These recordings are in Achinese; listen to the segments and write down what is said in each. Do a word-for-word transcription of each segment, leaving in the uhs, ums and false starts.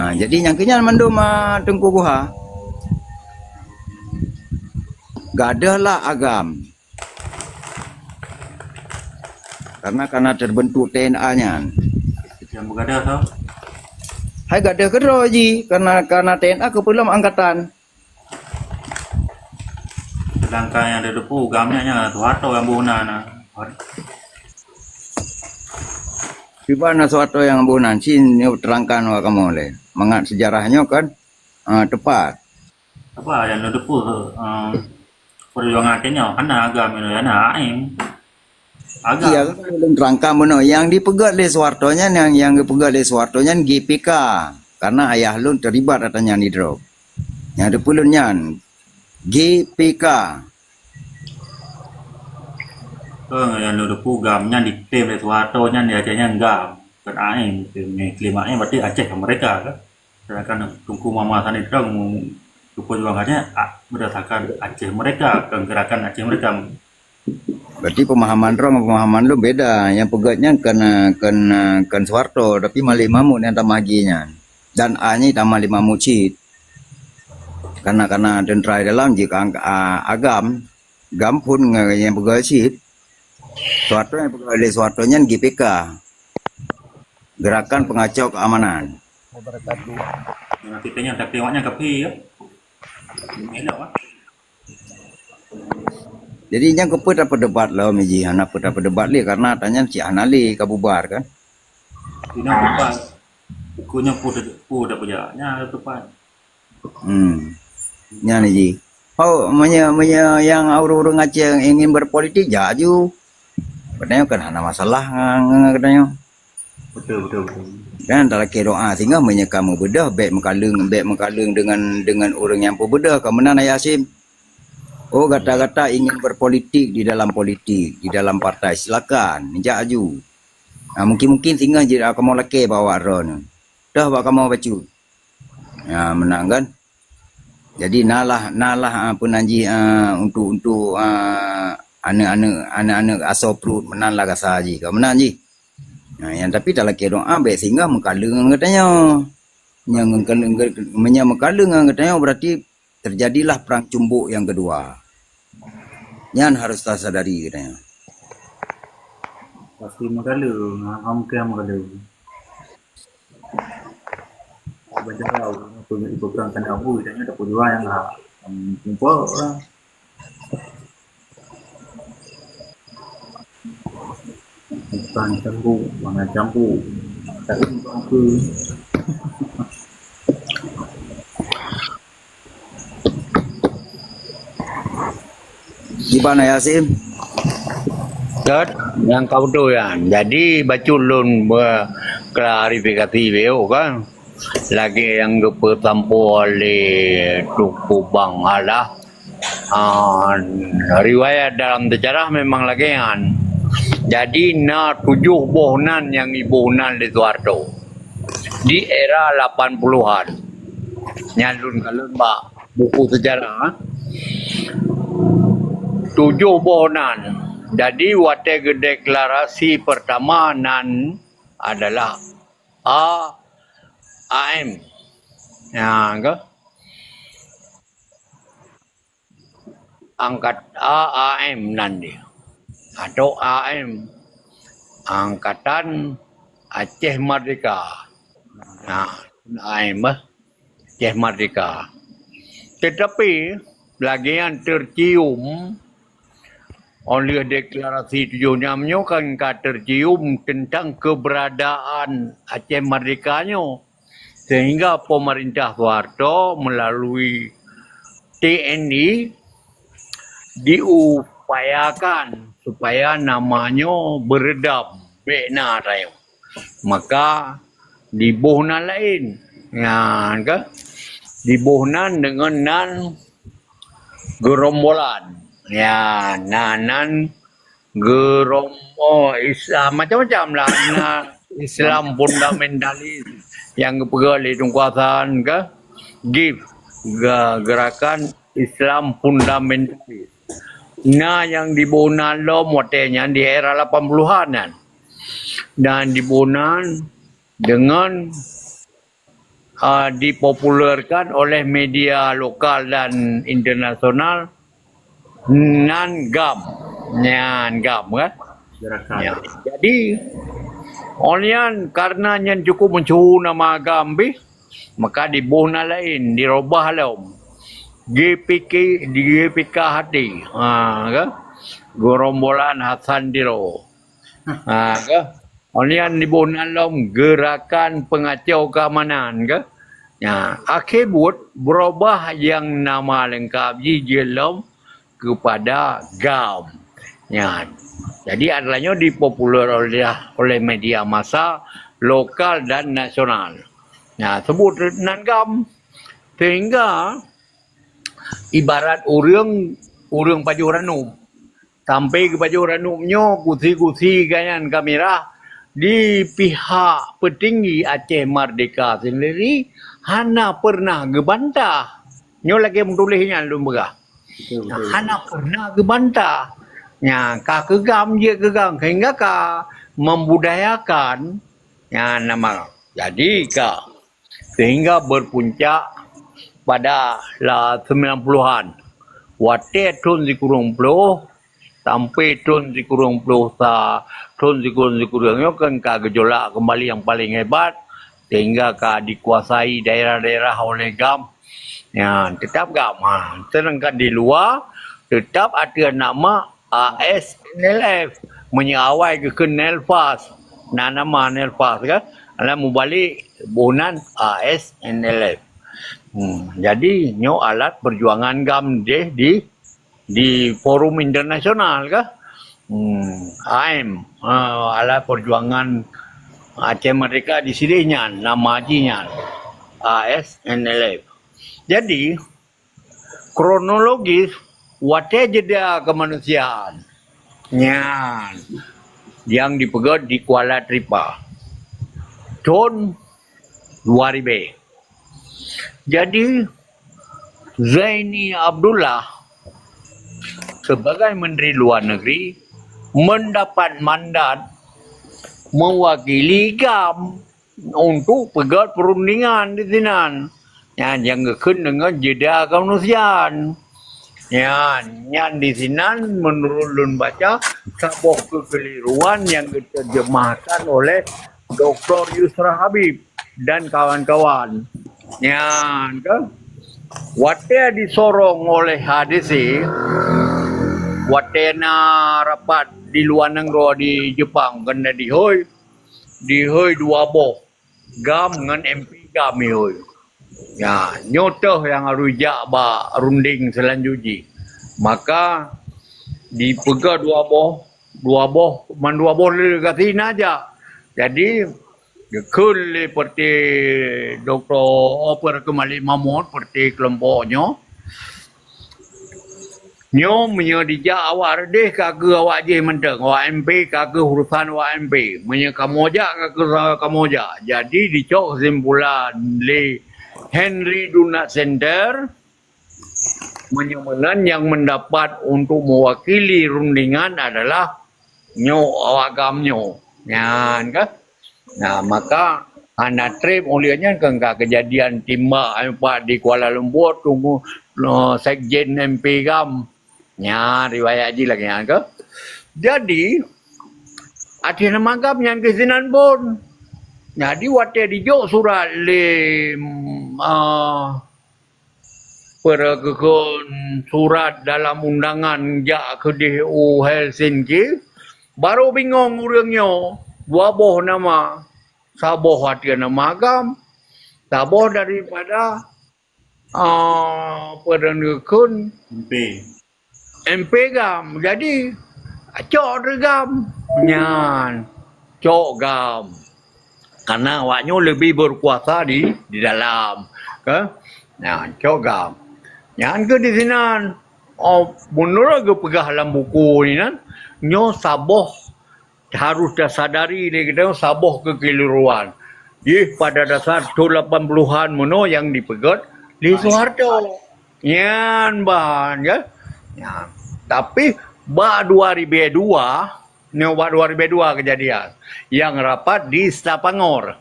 Ha, jadi nyang keunyan mandum, ah, Teungku Guha. Gadôh lah agam. Karena, karena terbentuk T N A nyan. Nyang meugadôh tu? Hai gadôh keudroe jih, karena, karena T N A keupeulom angkatan. Sedangkan nyang teudepu agam nyan, nyan Soeharto nyang boh nan. Kiban na Soeharto nyang boh nan, cit nyoe terangkan bak kamoe lé. Mangat sejarah nyoe kan, ah, tepat. Apa nyang teudepu, ah, perjuangan nyoe, hana agam nyoe, hana A M. Agam. Iya, kan lôn terangkan bunoe. Yang dipeugét lé Soeharto nyan, yang, yang dipeugét lé Soeharto nyan G P K. Karena ayah lôn terlibat ata nyan di drop. Nyang teupeulon nyan G P K. Keu nyang lôn teupeue agam nyan diklaim lé Soeharto nyan di Aceh nyan agam, bukan A M. Klaim A M berarti Aceh ke mereka kan. Sedangkan Teungku Muhammad Hasan Idrom geupeurjuangkan nyan, a, berdasarkan Aceh mereka, bukan gerakan Aceh mereka. Berarti pemahaman droe ngon pemahaman lôn beda. Nyang peugét nyan kon, kon, kon Soeharto, tapi Malik Mahmud nyang tamah G nyan. Dan A nyan tamah lé Mahmud cit. Karena, karena teuntara dalam jih ka, a, agam, gam phon ngon nyang peugét cit. Soeharto nyang peugét lé Soeharto nyan G P K. Gerakan Pengacau Keamanan. Nah, kita nyan tapi awak nyan kaphé ya. Elok ah. Jadi nyang keupeue tapeudebat lom jih, hana peue tapeudebat lé karena ata nyan cit hana lé ka bubar kan. Ina bubar. Buku nyan peue dah, peue dah peujak. Nyan tepat. Hmm. Nyan jih. Oh, meunyoe, meunyoe nyang ureueng-ureueng Aceh ingin berpolitik, jak aju. Katanya kan hana masalah ngon, ngon katanya. Betul, betul, betul. Kan talakée doa singoh meunyoe ka meubeudôh, bék meukaleueng, bék meukaleueng dengan, dengan ureueng nyang peubeudôh, ka meunan Yasin. Oh, gata-gata ingin berpolitik di dalam politik, di dalam partai, silakan, jak aju. Ha, mungkin-mungkin singoh jih kamoe lakée bak awak droeneuh. Toh bak kamoe bacut. Ha, meunan kan? Jadi nalah, nalah, ah, peunan jih, ah, untuk, untuk, ah, aneuk-aneuk, aneuk-aneuk asoe pruet meunan lah rasa jih. Ka meunan jih. Ha, nyang tapi talakée doa bék singoh meukaleueng ngon geutanyoe. Nyang meukaleueng, meunyoe meukaleueng ngon geutanyoe berarti terjadilah perang cumbuk yang kedua. Nyan harus tasadari katanya. Pasti meukaleueng, ha, mungkin meukaleueng. Banjarau, peugah keunan bui, dan nyan dapur jua nyang ha. Kumpul orang. Bukan cemburu, mana cemburu. Tapi bangku. Di mana Yasin? Tet, nyang ka beutôi nyan. Jadi bacut lôn beuklarifikasi beu kan. Lagée nyang geupeusampoe lé Teungku Bang Alah, ah, riwayat dalam sejarah memang lagée nyan. Jadi na tujoh boh nan nyang iboh nan lé Soeharto di era lapan puluhan. Nyan lôn kalon bak buku sejarah. Tujoh boh nan. Jadi watée geudeklarasi pertama nan adalah A A M. Nah, ke? Angkat A A M nan dia. Atau A M. Angkatan Aceh Merdeka. Nah, A M bah. Aceh Merdeka. Tetapi lagi yang tercium oleh deklarasi tujoh enam nyoe kan ka tercium tentang keberadaan Aceh Merdeka nyoe, sehingga pemerintah Soeharto melalui T N I diupayakan supaya nama nyoe beredam, bék na rayeuk. Maka diboh nan laén. Nyan ka? Diboh nan deungon nan gerombolan. Ya, na nan gerombo-, Islam macam-macam lah. Na Islam fundamentalis nyang geupeugah lé Teungku Hasan ka? Gif, ge-, gerakan Islam fundamentalis. Na nyang diboh nan lom watée nyan di era lapan puluhan nyan. Dan diboh nan deungon uh, dipopulerkan oleh media lokal dan internasional, nan GAM. Nyan GAM, kan? Gerakan. Ya. Jadi, oleh nyan, karena nyan cukup meusyhur nama GAM bih, maka diboh nan laén, dirubah lom. G P K, di G P K H T. Ha, kan? Gerombolan Hasan Tiro. Ha, kan? Oleh nyan diboh nan lom Gerakan Pengacau Keamanan, kan? Ya, akhé buet berubah nyang nama lengkap jih jeuet lom kepada GAM. Nyan. Jadi, adalah nyoe dipopuler oleh, oleh media massa lokal dan nasional. Nah, sebut nan GAM. Sehingga ibarat ureuëng, ureuëng pajoh ranub. Sampai keu pajoh ranub nyoe, kusi-kusi gobnyan ka mirah, di pihak peutinggi Aceh Merdeka sendiri hana pernah geubantah. Nyoe lagée meutuléh nyan lôn peugah. Betul, betul. Hana pernah geubantah. Nya, ka keu GAM jeuet keu GAM, sehingga ka membudayakan, nya, nama. Jadi, ka sehingga berpuncak pada la sembilan puluhan. Watée thon sikureueng ploh, sampai thon sikureueng ploh sa, thon sikureueng-sikureueng nyoe kan ka gejolak kembali yang paling hebat, sehingga ka dikuasai daerah-daerah oleh GAM. Ya, tetap GAM. Ha, sedangkan di luwa, tetap ateueh nama A S N L F. Meunyoe awai geukheun NELFAS. Na nama NELFAS, kan? Alah mubalek boh nan A S N L F. Hmm, jadi, nyoe alat perjuangan GAM deh di, di forum internasional, kan? Hmm, A M, ha, alat perjuangan Aceh Merdeka di sini nyan, nama jih nyan. A S N L F. Jadi, kronologis watée jeda kemanusiaan nyan nyang dipeugét di Kuala Tripa thon dua ribée. Jadi, Zaini Abdullah sebagai Menteri Luar Negeri mendapat mandat mewakili GAM untuk peugét perundingan di sinan. Nyan nyang geukheun deungon jeda kemanusiaan. Nyan, nyan di sinan menurut lôn baca saboh keukeliruan nyang geuterjemahkan oleh Doktor Yusra Habib dan kawan-kawan. Nyan kan, watée disorong oleh H D C, watée na rapat di luwa nanggroe di Jepang, keuneuk dihôi, dihôi dua boh, GAM ngon M P GAM ihôi. Ya, nyoe teuh nyang harôh jak bak runding seulanjut jih. Maka dipeugah dua boh, dua boh, man dua boh le gasi na jak. Jadi, geukheun lé Parti Doktor, oh, Parti Malik Mahmud, parti keulompok nyoe. Nyoe meunyoe dijak awak reudeh ka keu awak jih mantong, awak M P ka keu urusan awak M P. Meunyoe kamoe jak ka keu kamoe jak. Jadi dicok kesimpulan lé Henry Dunant Center, meunyoe meunan nyang mendapat untuk mewakili rundingan adalah nyoe awak GAM nyoe. Nyan kan? Nah, maka hana treb ulian nyan kan ka kejadian timbak empat di Kuala Lumpur tunggu, eh, Sekjen M P GAM. Nya riwayat jih lagée nyan ke. Jadi, ateueh nama GAM nyan keuh sinan bon. Jadi, watée dijok surat lé, ah, peureukeukon surat dalam undangan jak keudeh u Helsinki, baru bingong ureuëng nyoe, dua boh nama, saboh ateueh nama GAM, saboh daripada, ah, peureukeukon M P. M P GAM. Jadi, cok GAM. Nyan, cok GAM. Karena awak nyoe lebih berkuasa di, di dalam. Ke? Nah, cok GAM. Nyan ke di sinan. Oh, menurut geupeugah lam buku ni nan, nyoe saboh harus tasadari lé geutanyoe saboh keukeliruan. Jih pada dasar thon lapan puluhan meunoe nyang dipeugét lé Soeharto. Nyan ban, ya. Nyan. Tapi bak dua ribée dua, nyoe bak dua ribée dua kejadian, nyang rapat di Selapangor.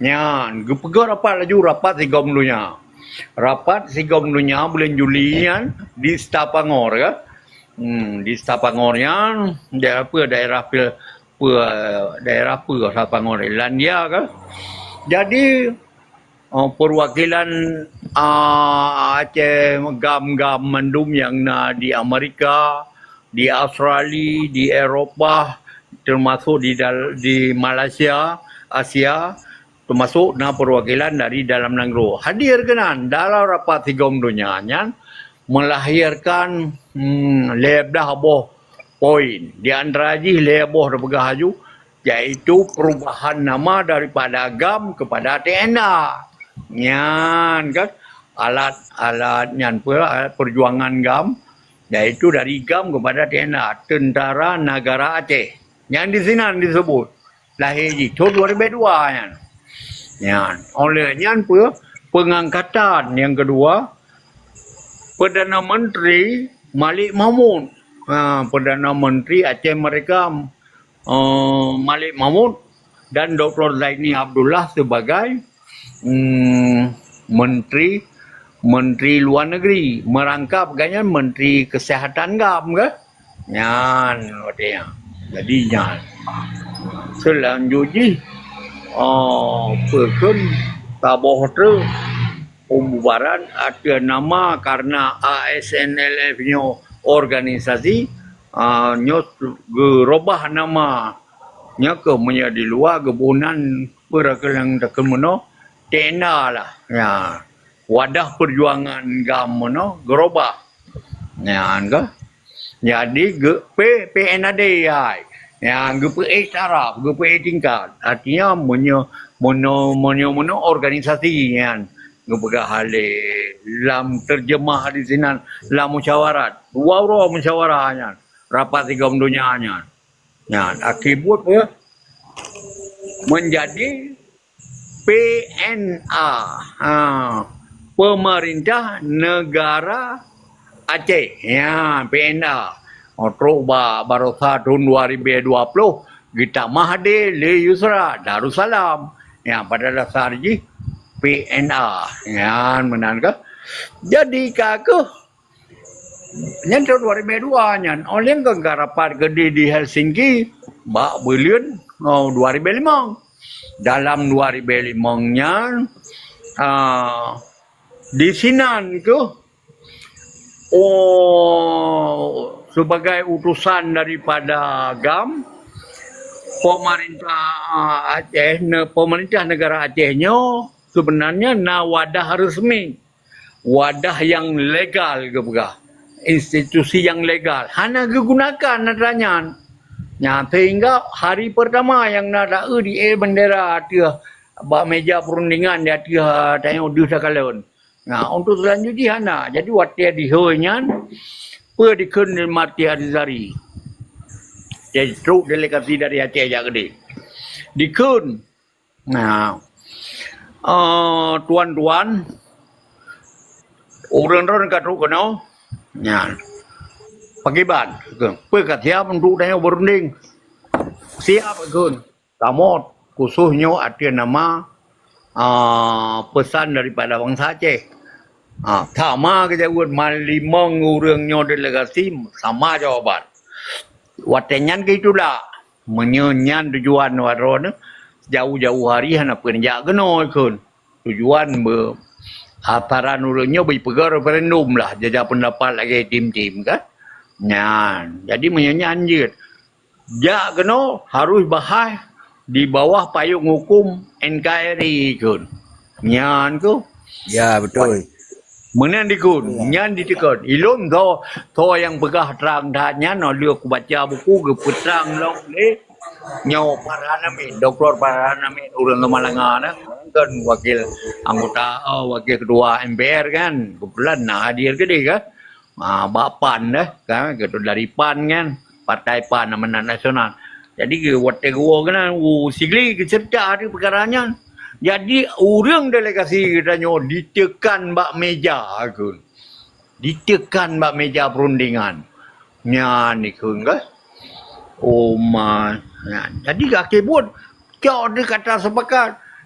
Nyan, geupeugah rapat laju, rapat sigom donya. Rapat sigom donya buleuen Juli nyan di Stavanger, kan? Hmm, di Stavanger nyan, daerah apa, daerah pe-, pe-, daerah apa, Stavanger, Irlandia, kan? Jadi, oh, perwakilan, ah, Aceh, GAM-GAM mandum nyang na di Amerika, di Australia, di Eropah, termasuk di dal-, di Malaysia, Asia, termasuk na perwakilan dari dalam nanggroe. Hadir keunan dalam rapat sigom donya nyan melahirkan, hmm, lhèe blah boh poin. Di antara jih lhèe boh teupeugah laju, yaitu perubahan nama daripada GAM kepada TNA. Nyan kan, alat-alat nyan peureulèe, alat perjuangan GAM, yaitu dari GAM kepada TNA, Tentara Negara Aceh. Nyan di sinan disebut. Lahé jih thôn dua ribèe dua nyan. Nyan, oleh nyan peuh, pengangkatan nyang kedua, Perdana Menteri Malik Mahmud. Ha, Perdana Menteri Aceh Merdeka, eh, Malik Mahmud dan Doktor Zaini Abdullah sebagai, hmm, Menteri, Menteri Luar Negeri. Merangkap gobnyan Menteri Kesehatan GAM ke? Nyan, watèe nyan. Jadi nyan. Seulanjut jih, oh, peue kheun saboh treuk pembubaran ateueh nama karena A S N L F nyoe organisasi, ah, nyoe geurubah nama. Nyoe keuh meunyoe di luwa geuboh nan peue keuh nyang takheun meunoe, TNA lah. Ya. Wadah Perjuangan GAM meunoe geurubah. Nyan keuh. Jadi geu-, P, PNAD hai. Nyan geupeuék taraf, geupeuék tingkat. Artinya meunyoe, meunyoe, meunyoe, meunyoe organisasi nyan geupeugah lé lam terjemah di sinan, lam musyawarat. Dua uroe musyawarah nyan, rapat sigom donya nyan. Nyan, akhé buet peuh menjadi PNA. Ha, Pemerintah Negara Aceh. Ya, PNA. Oh, trok ba-, barosa thôn dua ribèe dua ploh, geutamah deh lé Yusra Darussalam. Ya, pada dasar jih PNA. Nyan meunan keuh. Jadi, ka keuh nyan thôn dua ribèe dua nyan, óh lheueh nyan ka rapat keudéh di Helsinki bak buleuen, oh, dua ribèe limong. Dalam dua ribèe limong nyan, ah, di sinan keuh, oh, sebagai utusan daripada GAM, pemerintah, ah, Aceh, ne-, pemerintah negara Aceh nyoe sebenarnya na wadah resmi. Wadah nyang legal geupeugah, institusi nyang legal, hana geugunakan atra nyan. Nyan, sehingga hari pertama nyang na taeu di-ék bendera ateueh bak meja perundingan di ateueh tanyoe deuh takalon. Nah, untuk selanjut jih hana. Jadi watèe di hôi nyan, peue dikheun lé Marty Ahtisaari? Jadi trok delegasi dari Aceh jak keudéh. Dikheun, nah, eh, tuan-tuan, ureueng droen ka trok keunoe. Nyan. Pakriban, peue ka siap untuk tanyoe berunding? Siap, kheun. Tamot, khusus nyoe ateueh nama, ah, pesan daripada bansa Aceh. Ah, sama geujaweueb, man limong ureueng nyoe delegasi sama jawaban. Watèe nyan keuh itulak. Meunyoe nyan tujuan droeneuh, jauh-jauh hari hana peue neujak keunoe kheun. Tujuan beu-, asaran ureueng nyoe beuipeugah referendum lah, jaja pendapat lagèe tim-tim kan. Nyan, jadi meunyoe nyan jeuet. Jak keunoe harus bahas di bawah payong hukum N K R I kheun. Nyan keuh. Ya, betul. Meunan dikheun, nyan diteukon. Ilôn tho, tho nyang peugah trang that nyan, oh, lheueh kubaca buku geupeutrang lom lé nyoe Farhan Hamid, Doktor Farhan Hamid, ureueng Samalanga na, kan wakil anggota, oh, wakil ketua M P R kan, keubeutulan na hadir keudéh kan. Ah, bak PAN deh, kan, gitu, dari PAN kan, Partai PAN Amanat Nasional. Jadi, watèe geuwoe keunan, u Sigli geuceurita di peukara nyan. Jadi, ureueng delegasi geutanyoe diteukon bak meja kheun. Diteukon bak meja perundingan. Nyan dikheun kah? Oh ma, nyan. Jadi, akhé buet, cok di kata sepakat.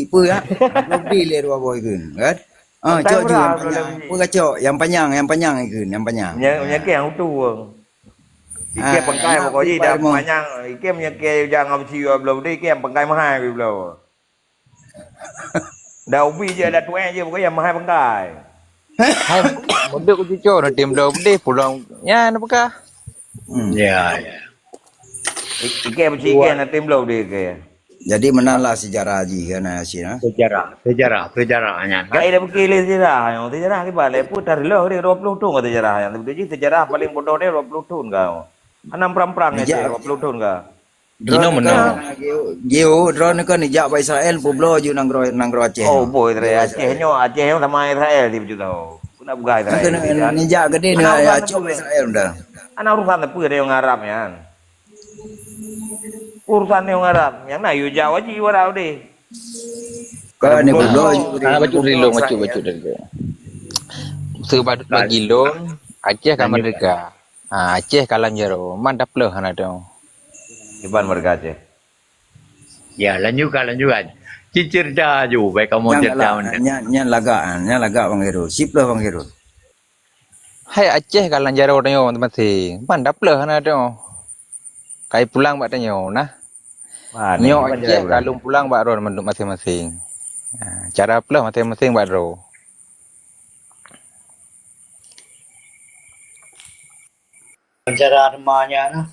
Biji peue ya? Biji lé dua boh ikheun, kan? Ah, cok ju nyang panyang. Peue kacok? Nyang panyang, nyang panyang ikheun, nyang panyang. Nyang, nyang keu nyang utuh. Ikheun pangkai pokok jih dah panyang. Ikheun nyang keu jangan besi dua belas, ikheun pangkai mahai dua belas. Dah ubi je, dah tuai je, pokoknya mahai pangkai. Hai, mudok ku cuco, nanti mudok pedih pulang. Ya, nak peugah. Hmm. Ya, ya. Ikheun besi ikheun nanti mudok pedih ikheun. Jadi meunan lah sejarah jih kan, Yasin, ha? Sejarah, sejarah, sejarah nyan, kan? Ai dah pikir lé sejarah nyoe. Sejarah kiban lé pun tareulôh deh dua puluh thon ka sejarah nyan. Tapi jih sejarah paling bodoh deh dua puluh thon ka. Hana prang-prang nyan deh dua puluh thon ka. Droeneuh kan, Gio, Gio, droeneuh kan nijak bak Israel, peubloe ju nanggroe, nanggroe Aceh. Oh, boh Israel. Aceh nyoe, Aceh nyoe sama Israel di baju tahu. Aku nak peugah Israel. Nijak gede ni, ya, cok Israel dah. Ana urusan apa dia ngon Arab nyan? Urusan dia ngon Arab. Nyang na yue jak wajib Arab deh. Kan ni bulo. Ah, bacut dari lôn, bacut, bacut dari lôn. Sebab bagi lôn, Aceh ka merdeka. Ah, Aceh ka lam jaroe, man tapleuh hana teuh. Iban merdeka Aceh. Ya, lanjutkan, lanjutkan. Cicir dah ju, baik kamu cerita. Nyan, nyan lagak, nyan lagak Bang Khairul. Sipleuh Bang Khairul. Hai Aceh ka lam jaroe tanyoe maséng-maséng. Man tapleuh hana teuh. Kai pulang bak tanyoe nah. Nyoe Aceh ka lôn pulang bak droe maséng-maséng. Ha, cara pleuh maséng-maséng bak droe. Cara teumanya nah.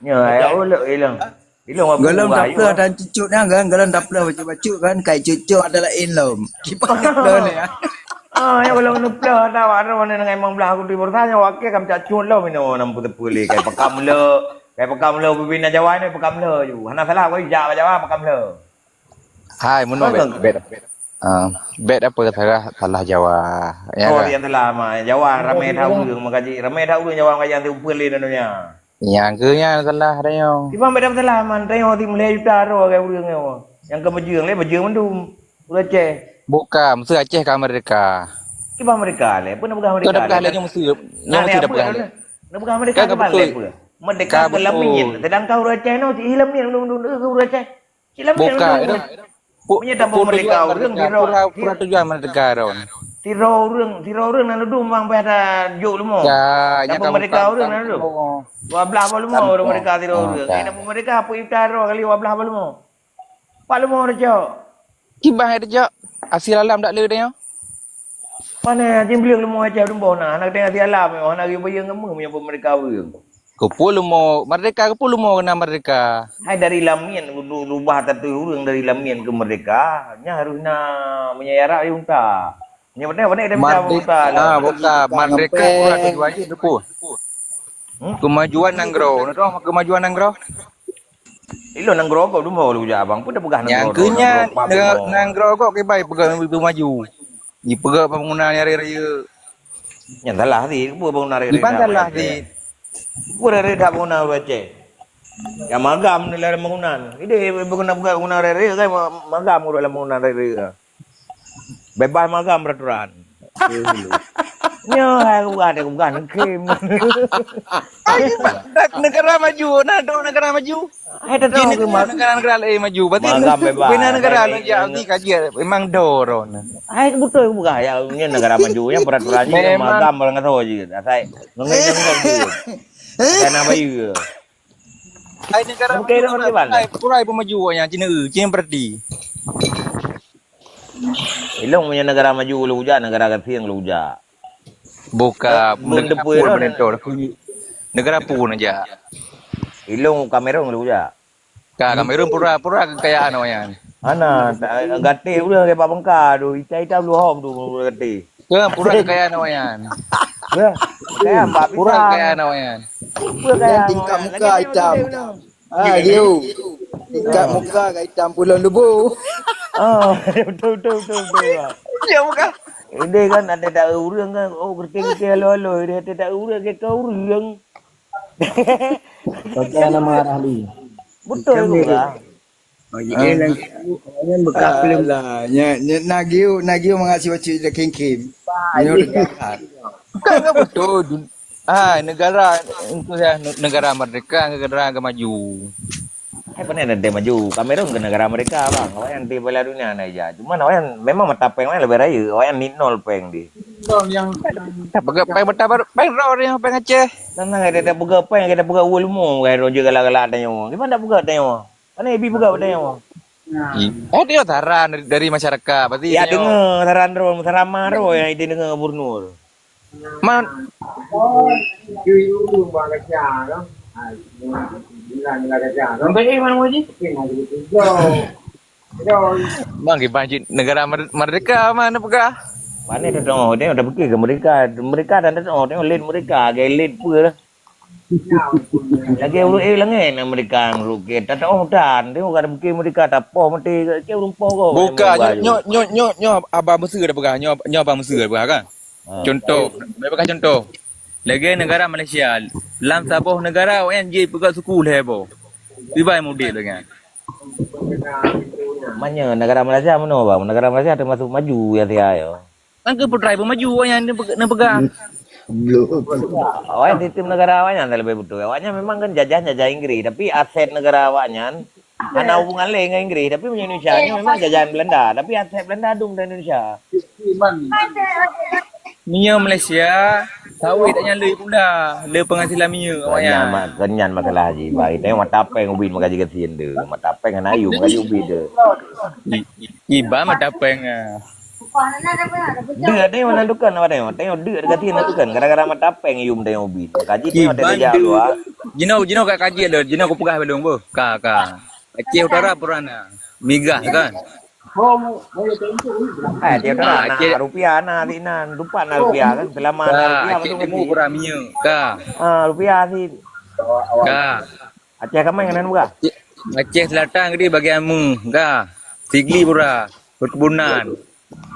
Nyoe ayah ulok ilong. Ilong apa? Golom tapleuh dan cucuk nyan kan, golom tapleuh bacut-bacut kan, kai cucuk ada lain lom. Kiban tapleuh ni. Ah, ya golom tapleuh dah baru mana dengan imam belah aku di Borsa, nyoe wakil kam cacut lom ino enam puluh tepuk le. Kai pakam le, kai pakam le pimpinan Jawa ni pakam le ju. Hana salah kau jak Jawa pakam le. Hai, meunoe bet, bet. Ah, bet apa salah, salah Jawa. Ya oh, kan? Yang salah mah. Jawa ramai tahu ureueng makaji. Ramai tahu ureueng Jawa makaji yang tiupeue lé dalam dunia. Nyang keu nyan salah tanyoe. Kiban beda salah man tanyoe ti mulai juta ro ke ureueng nyoe. Nyang keu bajeueng lé bajeueng mandum. Ureueng Aceh. Bukan, mesti Aceh ka merdeka. Kiban merdeka lé, pun peugah merdeka. Kau dah peugah lé nyoe mesti. Nyoe mesti dah peugah lé. Nak peugah merdeka kiban lé peue? Merdeka keu lamin. Sedangkan ureueng Aceh nyoe si lamin mandum ureueng Aceh. Cik Lam buka itu. Punya tambah merdeka ureueng tiro. Pura, pura tujuan merdeka ron. Tiro ureueng, tiro ureueng nan dum bang payah dah juk lumo. Ya, tambah merdeka ureueng nan dum. Dua belas boh lumo ureueng merdeka tiro ureueng. Ini tambah merdeka apa ita ro kali dua belas boh lumo. Pak lumo dah cok. Kiban ada cok. Asil alam tak le dia. Mana jimblieng lumo aja dum boh na. Anak tengah asil alam. Anak ribu yang ngemu punya merdeka ureueng. Keupeue lumo merdeka, keupeue lumo keunan merdeka? Hai dari lamin, ru-, rubah tateuh ureueng dari lamin keu merdeka, nyan harôh na meunyoe Arab unta. Nyoe beutôi, beutôi dah unta. Ah, bukan, merdeka pura tujuan jih keupeue? Hmm? Keumajuan nanggroe, na droe keumajuan nanggroe? Ilôn nanggroe kok dum ho lujak abang, peue dah peugah nanggroe. Nyang keu nyan, nanggroe kok kiban peugah maju. Jipeugah bangunan nyang raya-raya. Nyang salah sit, keupeue bangunan raya-raya? Kiban salah sit. Keupeue raya-raya that bangunan ureueng Aceh? Nyang magam dalam bangunan. Ideh bangunan, bangunan raya-raya kan ma-, magam ureueng dalam bangunan raya-raya. Bebas magam peraturan. Nyoe hai bukan, bukan kim. Negara maju, nah, tu negara maju. Hai, tak tahu. Kini ke ma-, negara-negara lain maju. Berarti magam bebas. Bina negara lain yang di kaji memang dorong. Hai, betul bukan? Ya, ini negara maju, yang peraturan ini memang magam orang kata je. Asai, nunggu-nunggu je. Asai nak bayu. Hai, negara maju. Bukan orang mana? Hai, kurai pun maju yang Cina, Cina berarti. Ilong punya negara maju lu jak, negara gasing lu jak. Buka, eh, negara pun menentu. Negara pun aja. Ilong Kamerun lu jak. Ka Kamerun pura-pura kekayaan awak nyan. Ana, gaté udah kayak Pak Bengka tu, ita-ita belum hom tu gaté. Ke pura kekayaan awak nyan. Ya, kekayaan Pak Pura kekayaan awak nyan. Pura kaya tingkat muka hitam. Ah, Liu. Tingkat muka ka hitam pulang debu. Ah, betul, betul, betul, betul. Ya, bukan. Ini kan ada tak urang kan, oh, kerti-kerti halo-halo, dia ada tak urang ke kau urang. Pakai nama Rahli. Betul juga. Oh, ya, eh, lagi, orang bekas film. Alah, nya, nya, na giu, na giu mangat si bacut dah kim-kim. Nyoe dekat. Bukan, enggak betul. Dun-, ah, negara, itu ya, ne-, negara merdeka, negara ke maju. Hai, pandai nanti maju. Kamerun ke negara mereka, bang. Awak yang di Piala Dunia na aja. Cuman awak yang memang mata peng awak yang lebih raya. Awak yang ni nol peng di. Nol yang tak pegang peng mata baru, peng roh dia, peng Aceh. Tenang, kita tak pegang peng, kita pegang ulu mu, kan roja galak-galak tanya. Gimana tak pegang tanya? Mana Ibi peugah bak tanyoe? Nah. I-, oh, dia saran dari, dari masyarakat. Berarti ya, tanyoe dengar saran droe, saran ma droe yang ide dengar gubernur. Man. Oh, you, you, you, buat kerja, kan? Ah, you, you, you, you, you, kerja, kan? Sampai, eh, mana Muji? Okey, mana Muji? Yo. Yo. Bang, iban cit negara mer-, merdeka mana peugah? Mana dah tengok, dia dah fikir ke mereka. Mereka dah tengok, tengok lid mereka, ke lid pun lah. Lagèe ureueng eh, langèt na meurika rukét. Tataoh tan, tengok ka mungkin meurika tapoh maté, keu ureueng poh gob. Bukan, nyoe, nyoe, nyoe, nyoe, nyoe Abang Mesir dah peugah, nyoe, nyoe Abang Mesir dah peugah kan? Ha. Contoh, bagi peugah contoh. Lagèe negara Malaysia, lam saboh negara awaknyan jipeugah suku lhèe boh. Ibai mudik lagèe nyan. Manya negara Malaysia mana bang? Negara Malaysia termasuk maju ya dia ya. Kan ke putra ibu maju awaknyan neupeugah. Awaknyan sistem negara awaknyan tak lebih betul. Awaknyan memang kan jajahan jajah Inggris, tapi aset negara awaknyan hana hubungan lain dengan Inggris, tapi Indonesia ni memang jajahan Belanda, tapi aset Belanda dum di Indonesia. Minyeuk Malaysia, sawit tak nyang le pula, le penghasilan minyeuk awaknyan. Kenyan masalah haji, bang. Itu mata peng ubit maka jiga sien tu. Mata peng hana ayu maka ubit tu. Iban mata peng ah. Dia ada yang mana dukan apa dia? Tengok dia dekat sini dukan. Gara-gara mata peng yum tengok ubit. Kaji tengok dia jaga luar. Jino jino kat kaji ada. Jino aku peugah belum bu. Ka ka. Aceh Utara purana. Migas kan. Eh, dia ah, nak rupiah nak di nan. Lupa nak rupiah kan. Selama nak rupiah Aceh Timur purana minyak. Ka. Ah, rupiah sih. Ka. Aceh kamai kan buka? Aceh Selatan gede bagian mu. Ka. Sigli pura. Perkebunan.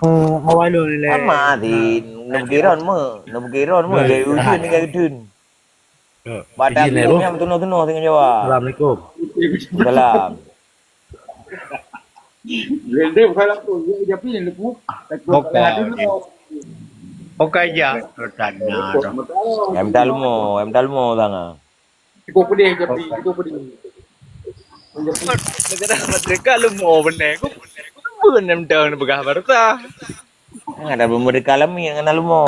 Oh, awalun le. Sama sih. Nebukiron me. Nebukiron me. Dari ujung dengan gedun. Badan izin, eh, Bro. Yang tunoh-tunoh tengah Jawa. Assalamualaikum. Salam. Rende bukan aku, dia jadi ni lepu. Bukan. Bukan ya, tanya dah. Em Dalmo, em Dalmo sana. Cukup pedih jadi, cukup pedih. Negara merdeka lu mau benar. Aku benar dah pegang barta. Ada belum merdeka lami dengan Dalmo.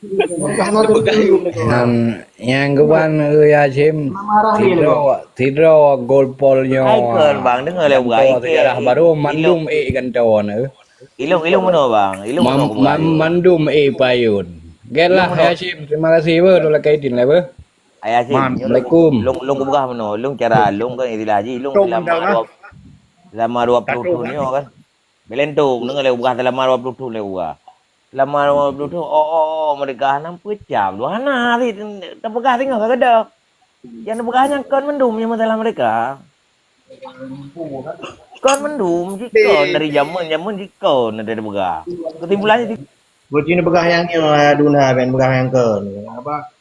Nyang, nyang geuban, eh, Hasyim, sidroe, sidroe gol pol nyoe. Ikon, bang, deungoe lé bukai. Sejarah baru mandum ék gantoe nyoe. Ilong, ilong meunoe, bang. Ilong meunoe, bang. Mandum ék payun. Oke lah, Hasyim, terima kasih beuh, lôn lakèe idin lah beuh. Hai Hasyim, Assalamualaikum. Long, long keubah meunoe, long cara, long kan istilah haji, long selama dua, selama dua puluh tahun nyoe kan. Belentong, deungoe lé ubah selama dua puluh thon lé ubah. Selama dua puluh thon, oh, oh, oh, merdeka hana peucam. Dua hana, si, tapeugah singoh ka geuda. Nyang tapeugah nyan kon mandum nyang masalah merdeka. Kon mandum, jikon dari jameun, jameun jikon ada tapeugah. Kesimpulannya, si- Buet jih peugah nyang nyoe, duna ben peugah nyang kon. Apa?